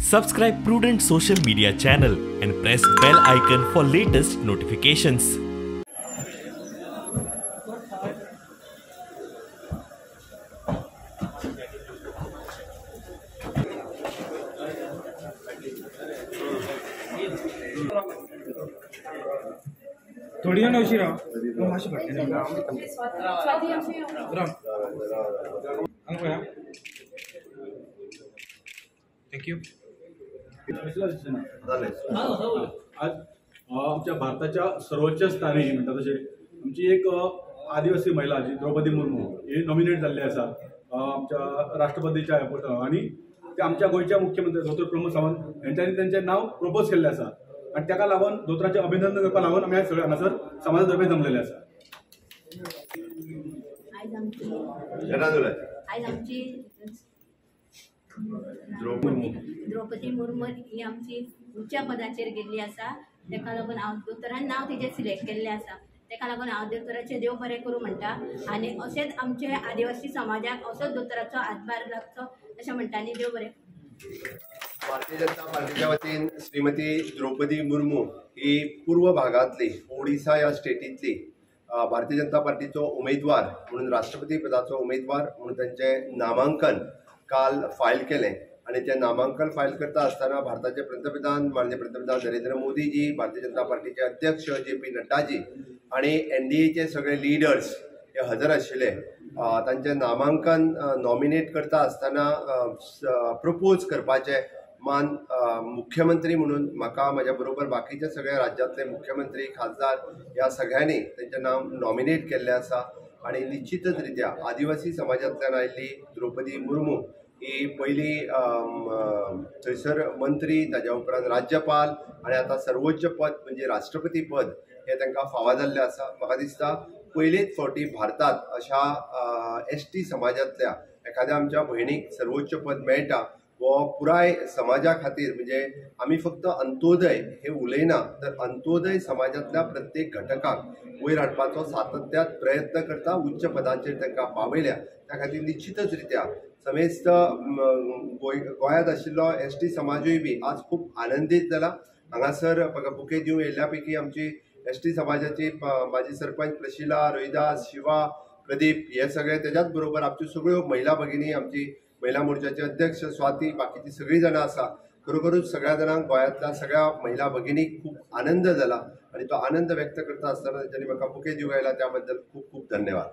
Subscribe Prudent social media channel and press bell icon for latest notifications. थोडी जाण अशी राव मातशें फाटल्यान राव हांगा पळया. Thank you. आज आमच्या भारताच्या सर्वोच्च स्थानी म्हणटा तशें आमची एक आदिवासी महिला जी द्रौपदी मुर्मू ही नॉमिनेट जाल्ली आसा आमच्या राष्ट्रपतीच्या पोस्टार आनी ते आमच्या गोंयच्या मुख्यमंत्री दोतोर प्रमोद सावंत हेंच्यांनी तेंचें नांव प्रपोज केल्लें आसा आनी ताका लागून दोतोराचें अभिनंदन करपाक लागून आमी सगळे हांगासर समाजा तर्फे जमलेले आसा. आयज आमची द्रौपदी मुर्मू ही आमची उच्च पदाचेर गेल्ली आसा. ताका लागून हांव दोतोरान नांव तिचें सिलेक्ट केल्लें आसा. ताका लागून हांव दोतोराचें देव बरें करूं म्हणटा आनी अशेंच आमचे आदिवासी समाजाक असोच दोतोराचो हातभार लागचो अशें म्हणटा आनी देव बरें. भारतीय जनता पार्टीच्या वतीन श्रीमती द्रौपदी मुर्मू ही पूर्व भागांतली ओडिसा ह्या स्टेटींतली भारतीय जनता पार्टीचो उमेदवार म्हणून राष्ट्रपती पदाचो उमेदवार म्हणून तांचें नामांकन काल फायल केलें आनी तें नामांकन फायल करता आसतना भारताचे पंतप्रधान माननीय पंतप्रधान नरेंद्र मोदीजी, भारतीय जनता पार्टीचे अध्यक्ष जे पी नड्डाजी आनी एनडीएचे सगळे लिडर्स हे हजर आशिल्ले. तांचें नामांकन नॉमिनेट करता आसतना प्रपोज करपाचें मान मुख्यमंत्री म्हणून म्हाका म्हज्या बरोबर बाकीचे सगळे राज्यांतले मुख्यमंत्री, खासदार ह्या सगळ्यांनी तांचें नांव नॉमिनेट केल्लें आसा आनी निश्चितच रित्या आदिवासी समाजांतल्यान आयिल्ली द्रौपदी मुर्मू ही पयली थंयसर मंत्री, ताज्या उपरांत राज्यपाल आनी आतां सर्वोच्च पद म्हणजे राष्ट्रपती पद हें तांकां फावो जाल्लें आसा. म्हाका दिसता पयलेच फावटी भारतांत अशा एस टी समाजांतल्या एखाद्या आमच्या भयणीक सर्वोच्च पद मेळटा हो पुराय समाजा खातीर म्हणजे आमी फक्त अंत्योदय हे उलयना तर अंत्योदय समाजांतल्या प्रत्येक घटकाक वयर हाडपाचो सातत्यात प्रयत्न करता, उच्च पदांचेर तांकां पावयल्या. त्या खातीर निश्चितच रित्या समेस्त गोंयांत आशिल्लो एस टी समाजूय बी आज खूब आनंदीत जाला. हांगासर बुके दिवंक येयल्ल्या पैकी आमची एस टी समाजाची माजी सरपंच प्रशिला, रोहिदास, शिवा, प्रदीप हे सगळे, तेज्याच बरोबर आमच्यो सगळ्यो महिला भगिनी, आमची महिला मोर्चाचे अध्यक्ष स्वाती, बाकीची सगळीं जाणां आसा. खरोखरूच सगळ्या जाणांक गोंयांतल्या सगळ्या महिला भगिनीक खूब आनंद जाला आनी तो आनंद व्यक्त करता आसतना तेंच्यांनी म्हाका बुके दिवंक आयला त्या बद्दल खूब खूब धन्यवाद.